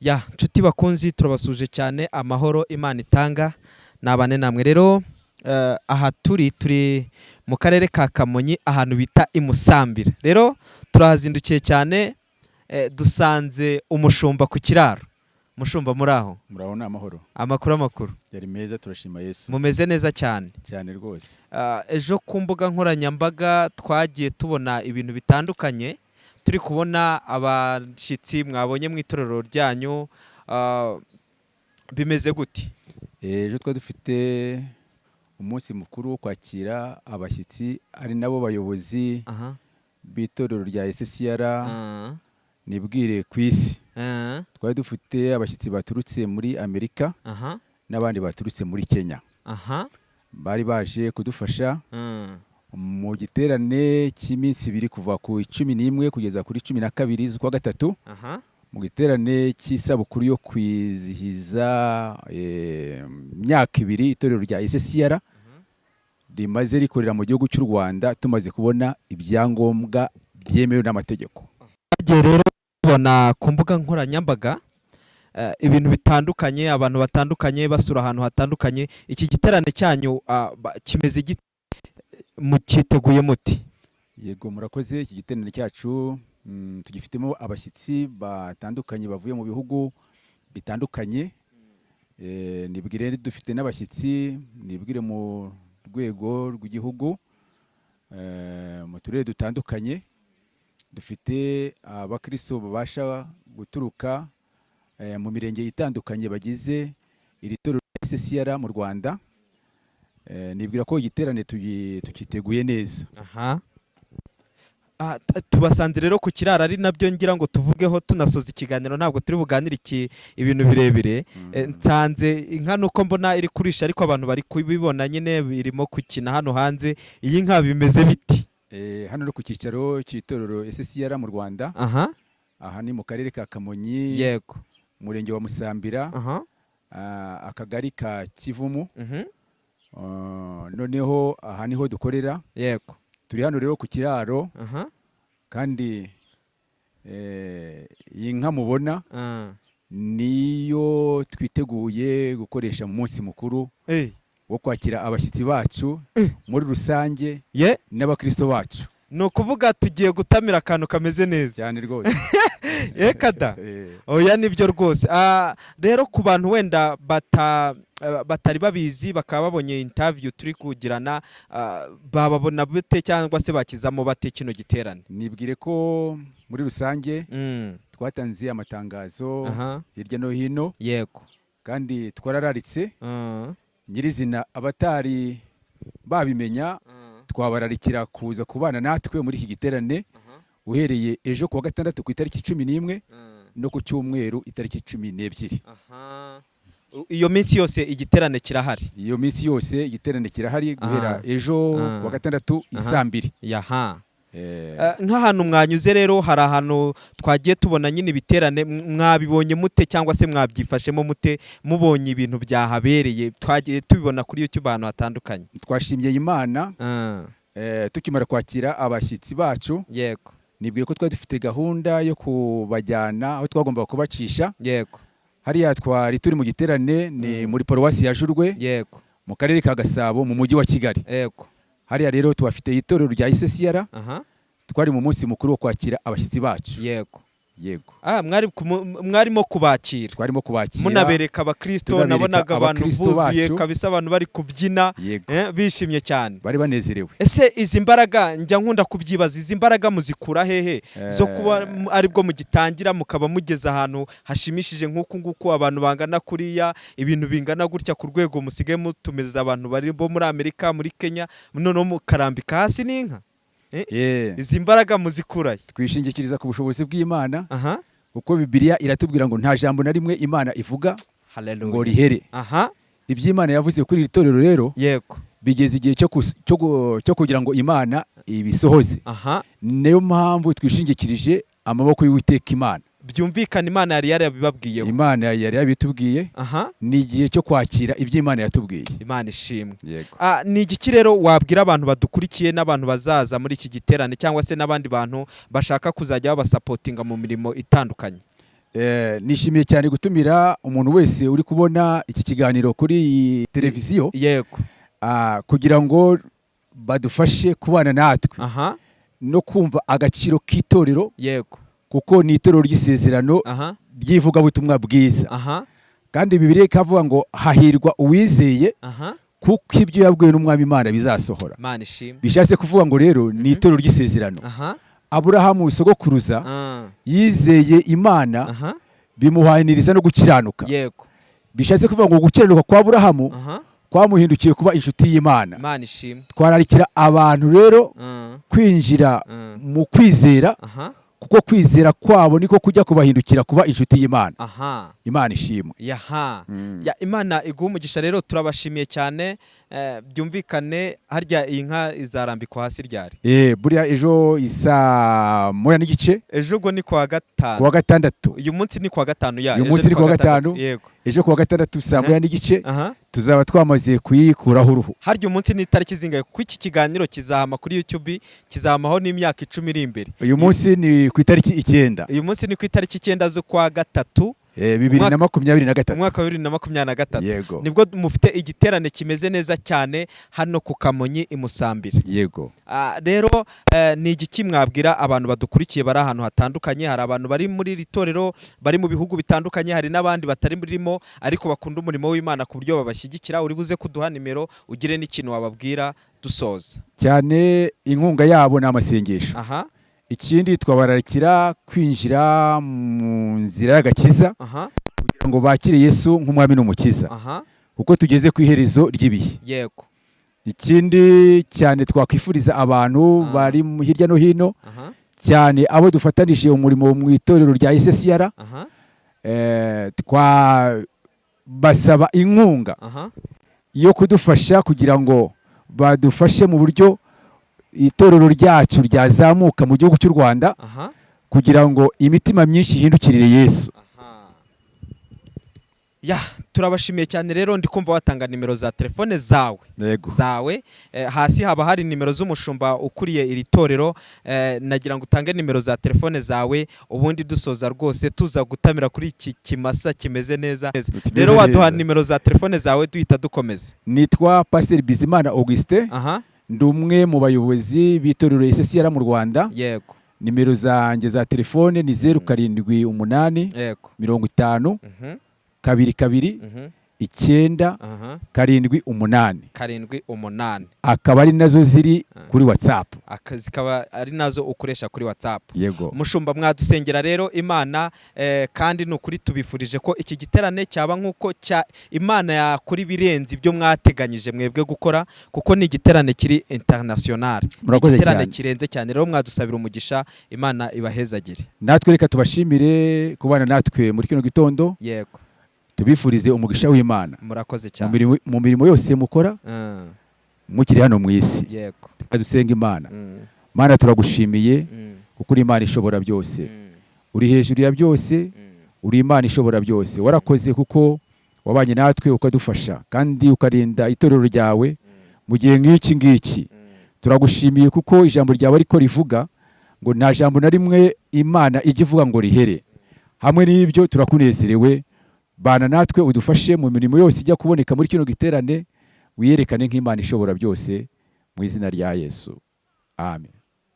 Ya nshuti bakunzi, turabasuje cyane. Amahoro Imana itanga nabane namwe. Rero aha turi mu karere ka Kamonyi, ahantu bita i Musambira. Rero turahazindukiye cyane, dusanze umushumba ku kiraro. Mushumba, muri aho? Murabona amahoro. Amakuru, amakuru? Yari meza, turashima Yesu. Mumeze neza cyane? Cyane rwose. Ejo ku mbuga nkoranyambaga twagiye tubona ibintu bitandukanye, turi kubona abashyitsi mwabonye mu itorero ryanyu. Bimeze gute? Ejo twari dufite umunsi mukuru wo kwakira abashyitsi, ari nabo bayobozi b'itorero rya SCR nibwire ku isi. Twari dufite abashyitsi baturutse muri Amerika n'abandi baturutse muri Kenya. Bari baje kudufasha mu giterane cy'iminsi 2, kuva ku 11 kugeza kuri 12 z'ukwa gatatu, mu giterane cy'isabukuru yo kwizihiza imyaka 2 itorero rya SCR rimaze rikorera mu gihugu cy'u Rwanda, tumaze kubona ibyangombwa byemewe n'amategeko. Twagiye rero tubona ku mbuga nkoranyambaga ibintu bitandukanye, abantu batandukanye basura ahantu hatandukanye. Iki giterane cyanyu kimeze gite? Mukiteguye muti? Yego, murakoze. Iki giterane cyacu tugifitemo abashyitsi batandukanye bavuye mu bihugu bitandukanye. Nibwire dufite n'abashyitsi nibwire mu rwego rw'igihugu, mu turere dutandukanye. Dufite abakristo babasha guturuka mu mirenge itandukanye bagize iri torero rya SCR mu Rwanda. Nibwira ko igiterane tukiteguye neza. Aha. Tubasanze rero ku kiraro, ari nabyo ngira ngo tuvugeho tunasoza ikiganiro. Ntabwo turi buganire iki ibintu birebire. Nsanze inka, nuko mbona iri kurisha, ariko abantu bari kubibona nyine irimo gukina hano hanze. Iyi nka bimeze biti? Hano no ku cyicaro cy'itorero SCR mu Rwanda. Aha ni mu karere ka Kamonyi, umurenge wa Musambira, akagari ka Kivumu. Noneho aha niho dukorera. Turi hano rero ku kiraro. Kandi iyi nka mubona niyo twiteguye gukoresha mu munsi mukuru wo kwakira abashyitsi bacu muri rusange n'abakristo bacu. Ni ukuvuga tugiye gutamira akantu kameze neza. Cyane rwose. Reka da. Oya, nibyo rwose. Rero ku bantu wenda batari babizi, bakaba babonye interview turi kugirana, bababona bate cyangwa se bakizamo bate kino giterane? Nibwire ko muri rusange twatanze amatangazo hirya no hino, kandi twarararitse nyirizina. Abatari babimenya, twabararikira kuza kubana natwe muri iki giterane, uhereye ejo kuwa gatandatu ku itariki 11 no ku cyumweru itariki 12. Iyo minsi yose igiterane kirahari? Iyo minsi yose igiterane kirahari, guhera ejo kuwa gatandatu isaa 2. Nk'ahantu mwanyuze rero, hari ahantu twagiye tubona nyine ibiterane. Mwabibonye mute cyangwa se mwabyifashemo mute mubonye ibintu byahabereye? Twagiye tubibona kuri YouTube ahantu hatandukanye. Twashimye Imana. Tukimara kwakira abashyitsi bacu, nibwiye ko twari dufite gahunda yo kubajyana aho twagombaga kubacisha. Hariya twari turi mu giterane ni muri paruwasi ya Jurwe, mu karere ka Gasabo, mu mujyi wa Kigali. Hariya rero tuhafite itorero rya ICCR. Twari mu munsi mukuru wo kwakira abashyitsi bacu. Yego. Mwarimo kubakira? Twarimo kubakira. Munabereka abakristo? Tunabereka Nabonaga abantu abakristo buzuye bacu. kabisa, abantu bari kubyina, bishimye cyane. Bari banezerewe. Ese izi mbaraga, njya nkunda kubyibaza, izi mbaraga muzikura hehe zo kuba aribwo mugitangira mukaba mugeze ahantu hashimishije nk'uku nguku, abantu bangana kuriya, ibintu bingana gutya, ku rwego musigaye mutumiza abantu bari bo muri Amerika, muri Kenya, noneho mukarambika hasi n'inka? Izi mbaraga muzikurahe? Twishingikiriza ku bushobozi bw'Imana, kuko Bibiliya iratubwira ngo nta jambo na rimwe Imana ivuga Hallelujah. ngo rihere. Iby'Imana yavuze kuri iri torero rero bigeze igihe cyo kugira ngo Imana ibisohoze. Niyo mpamvu twishingikirije amaboko y'Uwiteka Imana. Byumvikana Imana yari yarabibabwiyeho. Imana yari yabitubwiye. Ni igihe cyo kwakira ibyo Imana yatubwiye. Imana ishimwe. Yego. Ni igiki rero wabwira abantu badukurikiye n'abantu bazaza muri iki giterane, cyangwa se n'abandi bantu bashaka kuzajya babasupportinga mu mirimo itandukanye? Nishimiye cyane gutumira umuntu wese uri kubona iki kiganiro kuri iyi televiziyo, kugira ngo badufashe kubana natwe no kumva agaciro k'itorero, kuko ni itorero ry'isezerano ry'ivugabutumwa bwiza. Kandi Bibiliya ikavuga ngo hahirwa uwizeye, kuko ibyo yabwiwe n'Umwami Imana bizasohora. Imana ishimwe. Bishatse kuvuga ngo rero ni itorero ry'isezerano. Aburahamu sogokuruza yizeye Imana, bimuhaniriza no gukiranuka. Bishatse kuvuga ngo gukiranuka kwa Aburahamu kwamuhindukiye kuba inshuti y'Imana. Imana ishimwe. Twararikira abantu rero kwinjira mu kwizera, kuko kwizera kwabo niko kujya kubahindukira kuba inshuti y'Imana. Imana ishimwe. Yaha. Ya, Imana iguha umugisha. Rero turabashimiye cyane. Byumvikane, harya iyi nka izarambikwa hasi ryari? Buriya ejo isaa 1:30. Ejo ubwo ni kuwa gatanu. Kuwa gatandatu. Uyu munsi ni kuwa gatanu ya. Uyu Ejo munsi ni kuwa gatandatu. gatanu. Yego. Ejo kuwa gatandatu saa 1:30 tuzaba twamaze kuyikuraho uruhu. Harya umunsi ni itariki zingahe? Kuko iki kiganiro kizahama kuri YouTube, kizahamaho n'imyaka 10 iri imbere. Uyu munsi ni ku itariki 9. Uyu munsi ni ku itariki 9 z'ukwa gatatu, bibiri na makumyabiri na gatatu. Umwaka wa 2023. Yego. Nibwo mufite igiterane kimeze neza cyane hano ku Kamonyi i Musambira. Yego. Rero ni igiki mwabwira abantu badukurikiye bari ahantu hatandukanye? Hari abantu bari muri iri torero bari mu bihugu bitandukanye, hari n'abandi batari burimo ariko bakunda umurimo w'Imana ku buryo babashyigikira. Uri buze kuduha nimero, ugire n'ikintu wababwira dusoza. Cyane, inkunga yabo ni amasengesho. Ikindi, twabararikira kwinjira mu nzira y'agakiza kugira ngo bakire Yesu nk'Umwami n'Umukiza, kuko tugeze ku iherezo ry'ibihe. Ikindi cyane twakwifuriza abantu bari hirya no hino, cyane abo dufatanije umurimo mu itorero rya SSR, twabasaba inkunga yo kudufasha kugira ngo badufashe mu buryo itorero ryacu ryazamuka mu gihugu cy'u Rwanda, kugira ngo imitima myinshi ihindukirire Yesu. Ya, turabashimiye cyane. Rero ndi kumva watanga nimero za telefone zawe. Yego. Zawe. Hasi haba hari nimero z'umushumba ukuriye iri torero. Nagira ngo utange nimero za telefone zawe, ubundi dusoza rwose tuza gutamira kuri iki kimasa kimeze neza. Kimeze Rero waduha neza. nimero za telefone zawe, duhita dukomeza. Nitwa Pasiteri Bizimana Augustin. Ndi umwe mu bayobozi b'itorero SSR mu Rwanda. Nimero zanjye za telefone ni 078 50 22 9 78. 78. Akaba ari nazo ziri kuri WhatsApp. Zikaba ari nazo ukoresha kuri WhatsApp. Yego. Mushumba, mwadusengera rero Imana. Kandi ni ukuri tubifurije ko iki giterane cyaba nk'uko cya Imana yakora ibirenze ibyo mwateganyije mwebwe gukora, kuko ni igiterane kiri international. Murakoze Igiterane cyane. kirenze cyane. Rero mwadusabira umugisha, Imana ibahezagire. Natwe reka tubashimire kubana natwe muri kino gitondo. Tubifurize umugisha w'Imana Murakoze mu cyane. mirimo yose mukora mukiri hano mu isi. Reka dusenge Imana. Mana, turagushimiye kuko uri Imana ishobora byose, uri hejuru ya byose, uri Imana ishobora byose. Warakoze kuko wabanye natwe, ukadufasha kandi ukarinda itorero ryawe mu gihe nk'iki ngiki. Turagushimiye kuko ijambo ryawe ariko rivuga ngo nta jambo na rimwe Imana ijya ivuga ngo rihere. Hamwe n'ibyo turakunezerewe. Bana natwe, udufashe mu mirimo yose ijya kuboneka muri kino giterane, wiyerekane nk'Imana ishobora byose, mu izina rya Yesu, amen.